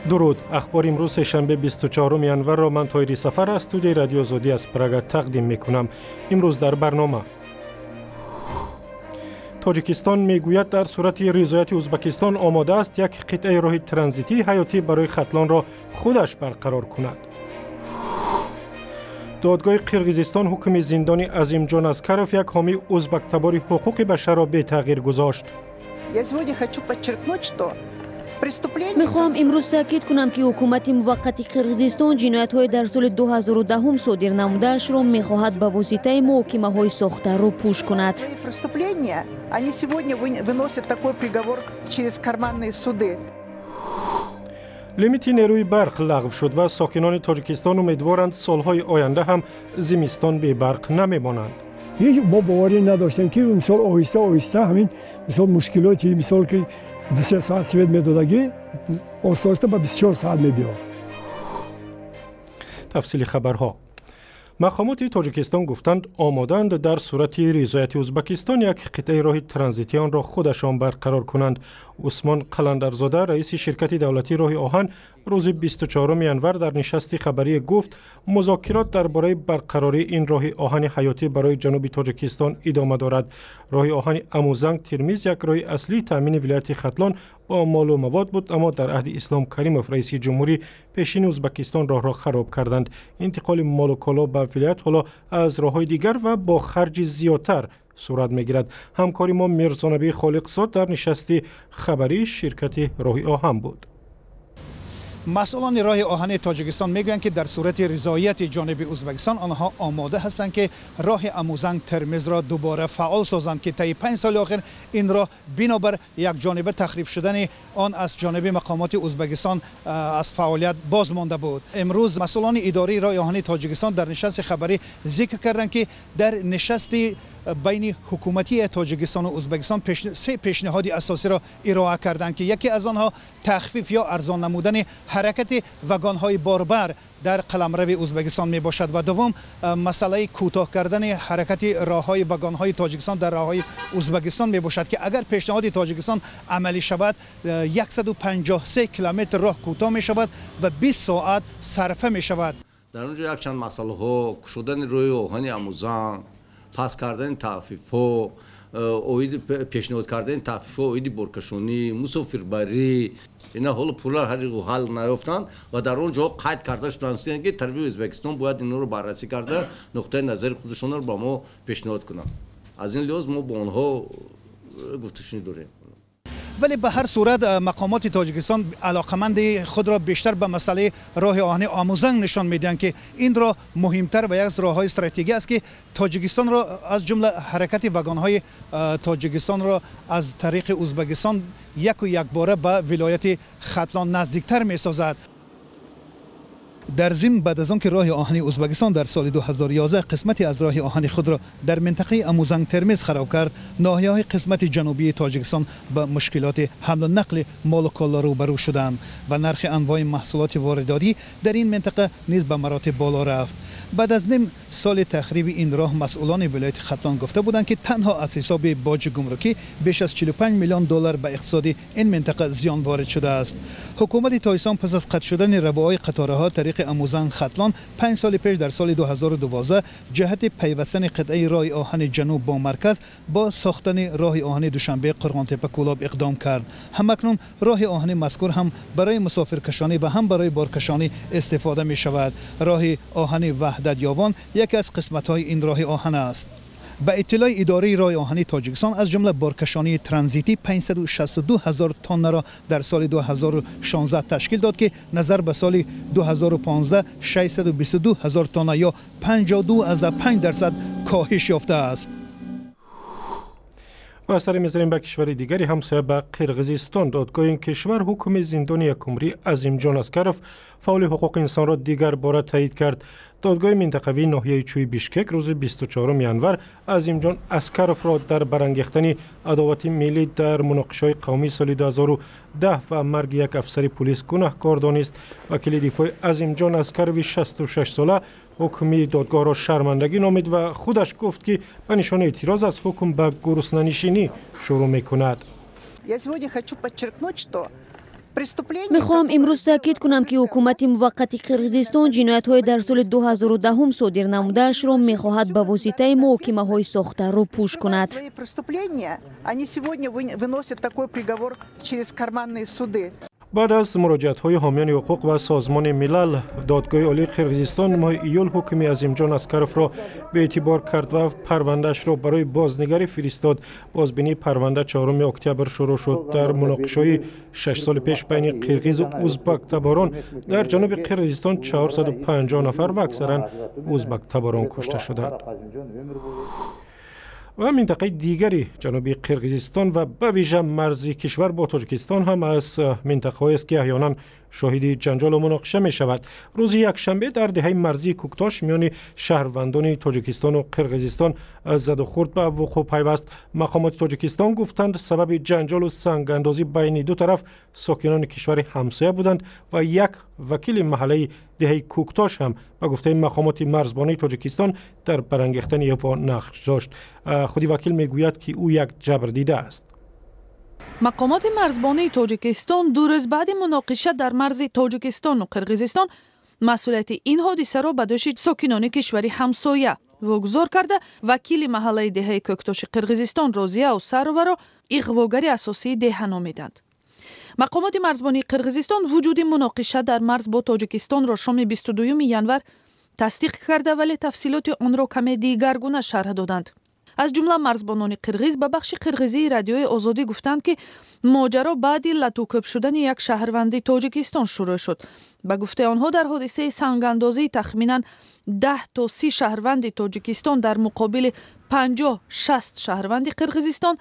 Дуруд. Ахбори имрӯз, сешанбе, 24 январро ман, Тоҳири Сафар, аз студияи Радиои Озодӣ аз Прага тақдим мекунам. Имрӯз дар барнома: Тоҷикистон мегӯяд, дар сурати ризояти Ӯзбекистон омода аст як қитъаи роҳи транзитии ҳаётӣ барои Хатлонро худаш барқарор кунад. Додгоҳи Қирғизистон ҳукми зиндони Азимҷон Аскаров, як ҳомии ӯзбактабори ҳуқуқи башарро бетағйир гузошт. Я сегодня хочу подчеркнуть, что преступление Мехоҳам имрӯз таъкид кунам, ки ҳукумати муваққати Қирғизистон ҷиноятҳои дар соли 2010 содир намудаашро мехоҳад ба воситаи муҳокимаҳои сохта рӯпӯш кунад. Свои преступления они сегодня выносят такой приговор через карманные суды. Лимити нерӯи барқ лағв шуд ва сокинони Тоҷикистон умедворанд, солҳои оянда ҳам зимистон бебарқ намемонанд. Ҳеҷ мо боварӣ надоштем, ки мисол оҳиста оҳиста ҳамин мисол мушкилоти, мисол, ки 2-3 соат свет медодагӣ, оҳиста оҳиста ба 24 соат мебиёд. Тафсили хабарҳо. Мақомоти Тоҷикистон гуфтанд, омодаанд дар сурати ризояти Ӯзбекистон як қитъаи роҳи транзитии онро худашон барқарор кунанд. Усмон Қаландарзода, раиси ширкати давлатии роҳи оҳан, рӯзи 24 январ дар нишасти хабарие гуфт, музокирот дар бораи барқарории ин роҳи оҳани ҳаётӣ барои ҷануби Тоҷикистон идома дорад. Роҳи оҳани Амузанг Термиз як роҳи аслии таъмини вилояти Хатлон бо молу мавод буд, аммо дар аҳди Ислом Каримов, раиси ҷумҳурӣ пешини Ӯзбекистон, роҳро хароб карданд. Интиқоли молу коло ба вилоят ҳоло аз роҳҳои дигар ва бо харҷи зиёдтар сурат мегирад. Ҳамкори мо Мирзонабии Холиқзод дар нишасти хабарии ширкати роҳи оҳан буд. Масъулони роҳи оҳани Тоҷикистон мегӯянд, ки дар сурати ризояти ҷониби Ӯзбекистон онҳо омода ҳастанд, ки роҳи Амузанг Термизро дубора фаъол созанд, ки таи 5 соли охир ин роҳ бинобар якҷониба тахриб шудани он аз ҷониби мақомоти Ӯзбекистон аз фаъолият боз монда буд. Имрӯз масъулони идораи роҳи оҳани Тоҷикистон дар нишасти хабарӣ зикр карданд, ки дар нишасти байни ҳукуматии Тоҷикистону Ӯзбекистон се пешниҳоди асосиро ироа карданд, ки яке аз онҳо тахфиф ё арзон намудани ҳаракати вагонҳои борбар дар қаламрави Ӯзбекистон мебошад ва дуввум масъалаи кӯтоҳ кардани ҳаракати роҳҳои вагонҳои Тоҷикистон дар роҳҳои Ӯзбекистон мебошад, ки агар пешниҳоди Тоҷикистон амалӣ шавад, 153 километр роҳ кӯтоҳ мешавад ва 20 соат сарфа мешавад. Дар он ҷо якчанд масъалаҳо: кушодани роҳи оҳани Амузанг, паст кардани таъфифҳо, оиди пешниҳод кардани таъфифҳо оиди боркашонӣ, мусофирбарӣ. Ина ҳоло пурра ҳал наёфтанд ва дар он ҷо қайд карда шуданд, ки тарафи Ӯзбекистон бояд инро баррасӣ карда, нуқтаи назари худашонро ба мо пешниҳод кунанд. Аз ин лиҳоз мо бо онҳо гуфтушунид дорем. Вале ба ҳар сурат мақомоти Тоҷикистон алоқаманди худро бештар ба масъалаи роҳи оҳани Амузанг нишон медиҳанд, ки ин роҳ муҳимтар ва як аз роҳҳои стратегӣ аст, ки Тоҷикистонро, аз ҷумла ҳаракати вагонҳои Тоҷикистонро аз тариқи Ӯзбекистон яку якбора ба вилояти Хатлон наздиктар месозад. Дар зимн, баъд аз он ки роҳи оҳани Ӯзбекистон дар соли 2011 қисмате аз роҳи оҳани худро дар минтақаи Амузанг Термиз хароб кард, ноҳияҳои қисмати ҷанубии Тоҷикистон ба мушкилоти ҳамлу нақли молу коло рӯбарӯ шуданд ва нархи анвои маҳсулоти воридотӣ дар ин минтақа низ ба маротиб боло рафт. Баъд аз ним соли тахриби ин роҳ масъулони вилояти Хатлон гуфта буданд, ки танҳо аз ҳисоби боҷи гумрукӣ беш аз 45 миллион доллар ба иқтисоди ин минтақа зиён ворид шудааст. Ҳукумати Тоҷикистон пас аз қатъ шудани равоҳои қатораҳо тариқи Амузанг Хатлон 5 соли пеш, дар соли 2012, ҷиҳати пайвастани қитъаи роҳи оҳани ҷануб бо марказ бо сохтани роҳи оҳани Душанбе Қурғонтепа Кӯлоб иқдом кард. Ҳамакнун роҳи оҳани мазкур ҳам барои мусофиркашонӣ ва ҳам барои боркашонӣ истифода мешавад. Роҳи оҳани Ваҳдат Ёвон яке аз қисматҳои ин роҳи оҳан аст. Ба иттилои идораи роҳи оҳани Тоҷикистон, аз ҷумла боркашонии транзитӣ 562 ҳазор тоннаро дар соли 2016 ташкил дод, ки назар ба соли 2015 622 ҳазор тонна ё 52,5% коҳиш ёфтааст. Ва саре мезанем ба кишвари дигари ҳамсоя, ба Қирғизистон. Додгоҳи ин кишвар ҳукми зиндони якумрии Азимҷон Аскаров, фаъоли ҳуқуқи инсонро, дигар бора таъид кард. Додгоҳи минтақавии ноҳияи Чӯи Бишкек рӯзи 24 январ Азимҷон Аскаровро дар барангехтани адовати миллӣ дар муноқишаҳои қавмии соли 2010 ва марги як афсари пулис гунаҳкор донист. Вакили дифои Азимҷон Аскарови 66 сола ҳукми додгоҳро шармандагӣ номид ва худаш гуфт, ки ба нишони эътироз аз ҳукм ба гуруснанишинӣ шурӯъ мекунад. Я сегодня хочу подчеркнуть, что Мехоҳам имрӯз таъкид кунам, ки ҳукумати муваққати Қирғизистон ҷиноятҳои дар соли 2010 содир намудаашро мехоҳад ба воситаи муҳокимаҳои сохта рӯпӯш кунад. Они сегодня выносят такой приговор через карманные суды. Баъд аз муроҷиатҳои ҳомиёни ҳуқуқ ва Созмони Милал, Додгоҳи Олии Қирғизистон моҳи июл ҳукми Азимҷон Аскаровро беэътибор кард ва парвандаашро барои бознигарӣ фиристод. Бозбинии парванда 4 октябр шурӯъ шуд. Дар муноқишаҳои 6 соли пеш байни қирғизу узбактаборон дар ҷануби Қирғизистон 450 нафар ва аксаран узбактаборон кушта шуданд. Ва минтақаи дигари ҷануби Қирғизистон ва ба вижа марзи кишвар бо Тоҷикистон ҳам аз минтақаҳоест, ки аҳёнан шоҳиди ҷанҷолу муноқиша мешавад. Рӯзи якшанбе дар деҳаи марзии Куктош миёни шаҳрвандони Тоҷикистону Қирғизистон задухӯрд ба вуқӯъ пайваст. Мақомоти Тоҷикистон гуфтанд, сабаби ҷанҷолу сангандозӣ байни ду тараф сокинони кишвари ҳамсоя буданд ва як вакили маҳаллаи деҳаи Куктош ҳам, ба гуфтаи мақомоти марзбонии Тоҷикистон, дар барангехтани иғво нақш дошт. Худи вакил мегӯяд, ки ӯ як ҷабрдида аст. Мақомоти марзбонии Тоҷикистон 2 рӯз баъди муноқиша дар марзи Тоҷикистону Қирғизистон масъулияти ин ҳодисаро ба дӯши сокинони кишвари ҳамсоя вогузор карда, вакили маҳаллаи деҳаи Кӯктоши Қирғизистон Розия Усароваро иғвогари асосии деҳа номиданд. Мақомоти марзбонии Қирғизистон вуҷуди муноқиша дар марз бо Тоҷикистонро шоми 22 январ тасдиқ карда, вале тафсилоти онро каме дигаргуна шарҳ доданд. Аз ҷумла марзбонони қирғиз ба бахши қирғизии Радиои Озодӣ гуфтанд, ки моҷаро баъди латукӯб шудани як шаҳрванди Тоҷикистон шурӯъ шуд. Ба гуфтаи онҳо, дар ҳодисаи сангандозӣ тахминан 10 то 30 шаҳрванди Тоҷикистон дар муқобили 50-60 шаҳрванди Қирғизистон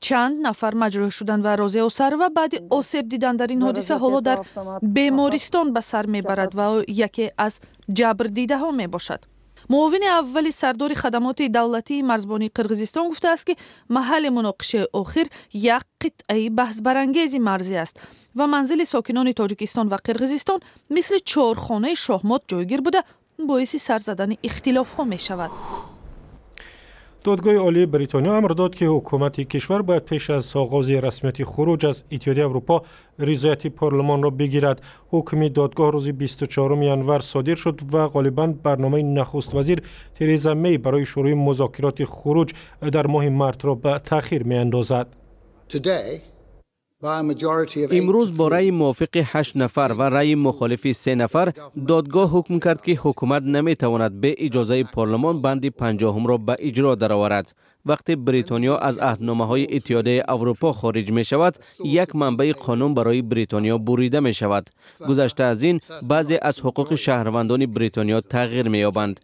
чанд нафар маҷрӯҳ шуданд ва Розия Усарова баъди осеб дидан дар ин ҳодиса ҳоло дар бемористон ба сар мебарад ва ӯ яке аз ҷабрдидаҳо мебошад. Муовини аввали сардори хадамоти давлатии марзбонии Қирғизистон гуфтааст, ки маҳалли муноқишаи охир як қитъаи баҳсбарангези марзӣ аст ва манзили сокинони Тоҷикистон ва Қирғизистон мисли чорхонаи шоҳмот ҷойгир буда, боиси сар задани ихтилофҳо мешавад. Додгоҳи Олии Бритониё амр дод, ки ҳукумати кишвар бояд пеш аз оғози расмияти хуруҷ аз Иттиҳоди Аврупо ризояти парлумонро бигирад. Ҳукми додгоҳ рӯзи 24 январ содир шуд ва ғолибан барномаи нахуствазир Тереза Мей барои шурӯъи музокироти хуруҷ дар моҳи мартро ба таъхир меандозад. Имрӯз бо раъи мувофиқи ҳашт нафар ва раъи мухолифи се нафар додгоҳ ҳукм кард, ки ҳукумат наметавонад бе иҷозаи парлумон банди 50-умро ба иҷро дароварад. Вақте Бритониё аз аҳдномаҳои Иттиҳодияи Аврупо хориҷ мешавад, як манбаи қонун барои Бритониё бурида мешавад. Гузашта аз ин, баъзе аз ҳуқуқи шаҳрвандони Бритониё тағйир меёбанд.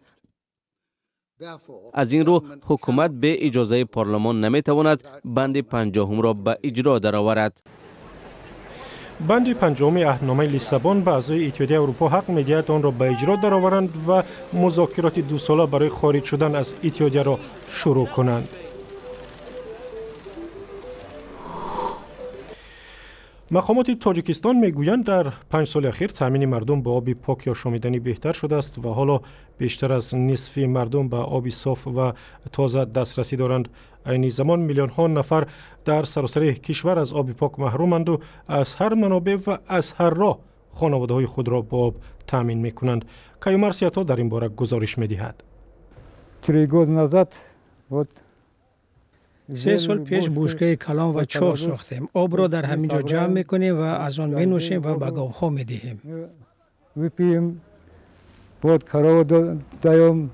Аз ин рӯ, ҳукумат бе иҷозаи парлумон наметавонад банди 50-умро ба иҷро дароварад. Банди 50-уми аҳдномаи Лиссабон ба аъзои Иттиҳодияи Аврупо ҳақ медиҳад онро ба иҷро дароваранд ва музокироти дусола барои хориҷ шудан аз иттиҳодияро шурӯъ кунанд. Мақомоти Тоҷикистон мегӯянд, дар 5 соли ахир таъмини мардум бо оби поки ошомиданӣ беҳтар шудааст ва ҳоло бештар аз нисфи мардум ба оби соф ва тоза дастрасӣ доранд. Айни замон миллионҳо нафар дар саросари кишвар аз оби пок маҳруманду аз ҳар манобеъ ва аз ҳар роҳ хонаводаҳои худро бо об таъмин мекунанд. Каюмар Сиято дар ин бора гузориш медиҳад. 3 года назад вот. 3 сол пеш бушкаи калон ва чоҳ сохтем. Обро дар ҳамин ҷо ҷамъ мекунем ва аз он менӯшем ва ба говҳо медиҳем. Выпьем, вот корову даем.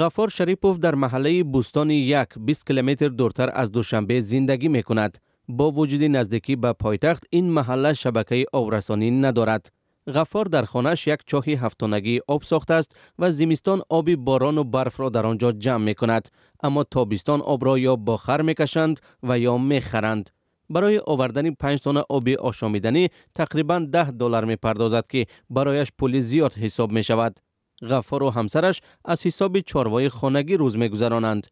Ғаффор Шарипов дар маҳаллаи Бӯстони як, 20 километр дуртар аз Душанбе зиндагӣ мекунад. Бо вуҷуди наздикӣ ба пойтахт, ин маҳалла шабакаи обрасонӣ надорад. Ғаффор дар хонааш як чоҳи ҳафтонагии об сохтааст ва зимистон оби борону барфро дар он ҷо ҷамъ мекунад, аммо тобистон обро ё бо хар мекашанд ва ё мехаранд. Барои овардани 5 тонна оби ошомиданӣ тақрибан 10 доллар мепардозад, ки барояш пули зиёд ҳисоб мешавад. Ғаффору ҳамсараш аз ҳисоби чорвои хонагӣ рӯз мегузаронанд.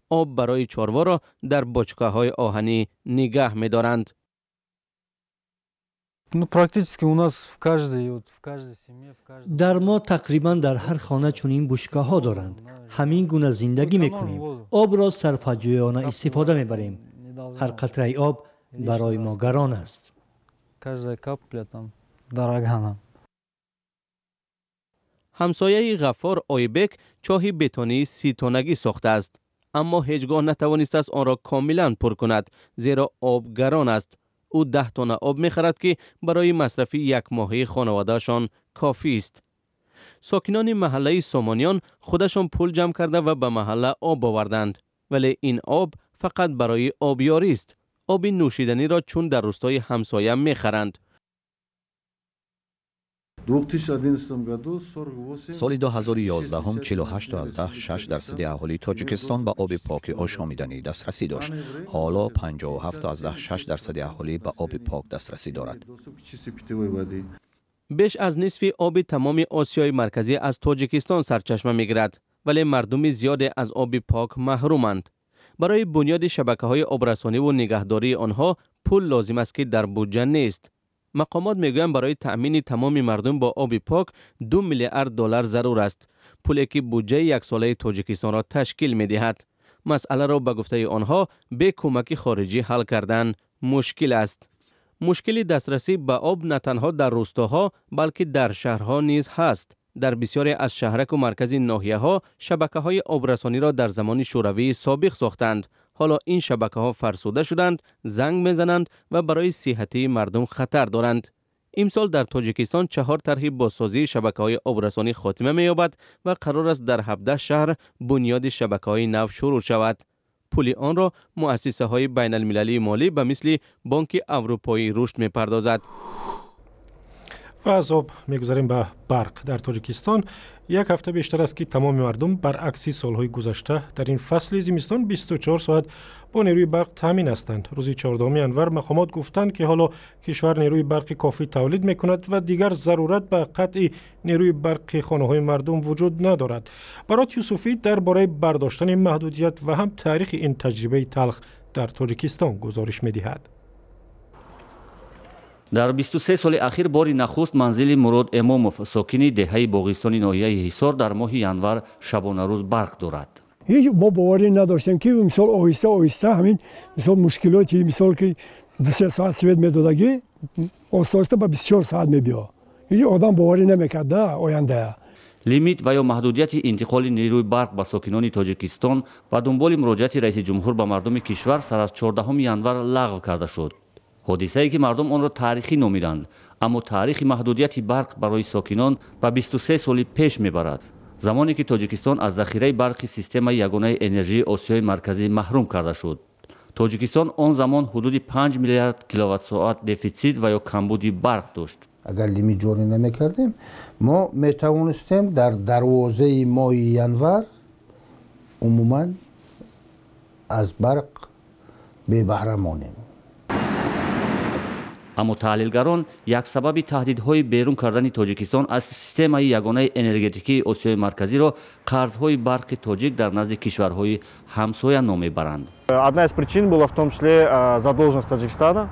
Об барои чорворо дар бочкаҳои оҳанӣ нигаҳ медоранд. Ну, практически у нас в каждой, вот, в каждой семье, в каждой. Дар мо тақрибан дар ҳар хона чунин бушкаҳо доранд. Ҳамин гуна зиндагӣ мекунем. Обро сарфаҷӯёна истифода мебарем. Ҳар қатраи об барои мо гарон аст. Каждая капля там дорога нам. Ҳамсояи Ғаффор Ойбек чоҳи бетонии 30 тоннагӣ сохтааст, аммо ҳеҷ гоҳ натавонистааст онро комилан пур кунад, зеро об гарон аст. Ӯ 10 тонна об мехарад, ки барои масрафи якмоҳаи хонаводаашон кофист. Сокинони маҳаллаи Сомониён худашон пул ҷамъ карда ва ба маҳалла об оварданд, вале ин об фақат барои обёрист. Оби нӯшиданиро чун дар рӯстои ҳамсоя мехаранд. Соли 2011 48,6 дарсади аҳолии Тоҷикистон ба оби поки ошомиданӣ дастрасӣ дошт. Ҳоло 57,6 дарсади аҳолӣ ба оби пок дастрасӣ дорад. Беш аз нисфи оби тамоми Осиёи Марказӣ аз Тоҷикистон сарчашма мегирад, вале мардуми зиёде аз оби пок маҳруманд. Барои бунёди шабакаҳои обрасониву нигаҳдории онҳо пул лозим аст, ки дар буҷа нест. Мақомот мегӯянд, барои таъмини тамоми мардум бо оби пок 2 миллиард доллар зарур аст, пуле ки буҷаи яксолаи Тоҷикистонро ташкил медиҳад. Масъаларо, ба гуфтаи онҳо, бе кӯмаки хориҷӣ ҳал кардан мушкил аст. Мушкили дастрасӣ ба об на танҳо дар рӯстоҳо, балки дар шаҳрҳо низ ҳаст. Дар бисёре аз шаҳраку маркази ноҳияҳо шабакаҳои обрасониро дар замони Шӯравии собиқ сохтанд. Ҳоло ин шабакаҳо фарсуда шуданд, занг мезананд ва барои сиҳатии мардум хатар доранд. Имсол дар Тоҷикистон чаҳор тарҳи бозсозии шабакаҳои обрасонӣ хотима меёбад ва қарор аст дар 17 шаҳр бунёди шабакаҳои нав шурӯъ шавад. Пули онро муассисаҳои байналмилалии молӣ ба мисли Бонки Аврупоии Рушд мепардозад. Ва аз об мегузарем ба барқ. Дар Тоҷикистон як ҳафта бештар аст, ки тамоми мардум, баръакси солҳои гузашта, дар ин фасли зимистон 24 соат бо нерӯи барқ таъмин ҳастанд. Рӯзи 14 январ мақомот гуфтанд, ки ҳоло кишвар нерӯи барқи кофӣ тавлид мекунад ва дигар зарурат ба қатъи нерӯи барқи хонаҳои мардум вуҷуд надорад. Барот Юсуфӣ дар бораи бардоштани маҳдудият ва ҳам таърихи ин таҷрибаи талх дар Тоҷикистон гузориш медиҳад. Дар 23 соли ахир бори нахуст манзили Мурод Эмомов, сокини деҳаи Боғистони ноҳияи Ҳисор, дар моҳи январ шабонарӯз барқ дорад. Ҳеҷ мо боварӣ надоштем, ки мисол оҳиста оҳиста ҳамин мисол мушкилоти, мисол ки 2-3 соат свет медодагӣ, оҳиста оҳиста ба 24 соат мебиё. Ҳеҷ одам боварӣ намекард да ояндая. Лимит ва ё маҳдудияти интиқоли нерӯи барқ ба сокинони Тоҷикистон ба дунболи муроҷиати раиси ҷумҳур ба мардуми кишвар сар аз 14 январ лағв карда шуд. Ҳодисае, ки мардум онро таърихӣ номиданд. Аммо таърихи маҳдудияти барқ барои сокинон ба 23 соли пеш мебарад, замоне ки Тоҷикистон аз захираи барқи системаи ягонаи энержии Осиёи Марказӣ маҳрум карда шуд. Тоҷикистон он замон ҳудуди 5 миллиард киловатт-соат дефитсит ва ё камбуди барқ дошт. Агар лимит ҷорӣ намекардем, мо метавонистем дар дарвозаи моҳи январ умуман аз барқ бебаҳра монем. Аммо таҳлилгарон як сабаби таҳдидҳои берун кардани Тоҷикистон аз системаи ягонаи энергетикии Осиёи Марказиро қарзҳои барқи тоҷик дар назди кишварҳои ҳамсоя ном мебаранд. Одна из причин была в том числе задолженность Таджикистана.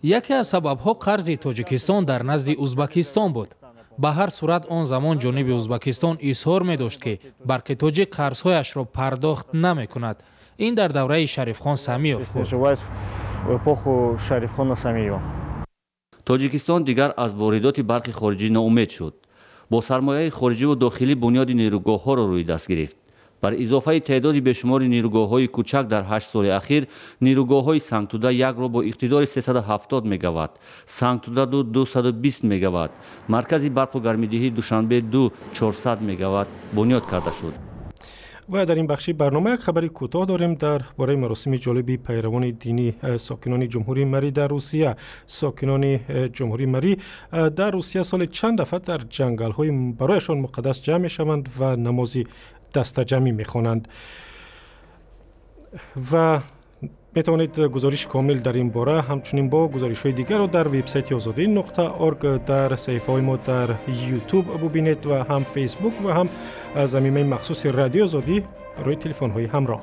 Яке аз сабабҳо қарзи Тоҷикистон дар назди Узбакистон буд. Ба ҳар сурат, он замон ҷониби Узбакистон изҳор медошт, ки Барқи Тоҷик қарзҳояшро пардохт намекунад. Ин дар давраи Шарифхон Самиев буд. Эпоху Шарифхона Самиева. Тоҷикистон дигар аз воридоти барқи хориҷӣ ноумед шуд. Бо сармояи хориҷиву дохилӣ бунёди нерӯгоҳҳоро рӯи даст гирифт. Бар изофаи теъдоди бешумори нерӯгоҳҳои кӯчак, дар 8 соли ахир нерӯгоҳҳои Сангтуда 1-ро бо иқтидори 370 мегаватт, Сангтуда 2 220 мегаватт, маркази барқу гармидиҳии Душанбе 2 400 мегаватт бунёд карда шуд. Ва дар ин бахши барнома як хабари кӯтоҳ дорем дар бораи маросими ҷолиби пайравони динӣ, сокинони Ҷумҳурии Марӣ дар Русия. Сокинони Ҷумҳурии Марӣ дар Русия соли чанд дафъа дар ҷангалҳои барояшон муқаддас ҷамъ мешаванд ва намози дастаҷамъӣ мехонанд. Ва метавонед гузориши комил дар ин бора, ҳамчунин бо гузоришҳои дигарро дар вебсайти озодӣ.org, дар саҳифаҳои мо дар Ютуб бубинед ва ҳам Фейсбук ва ҳам замимаи махсуси Радиои Озодӣ барои телефонҳои ҳамроҳ.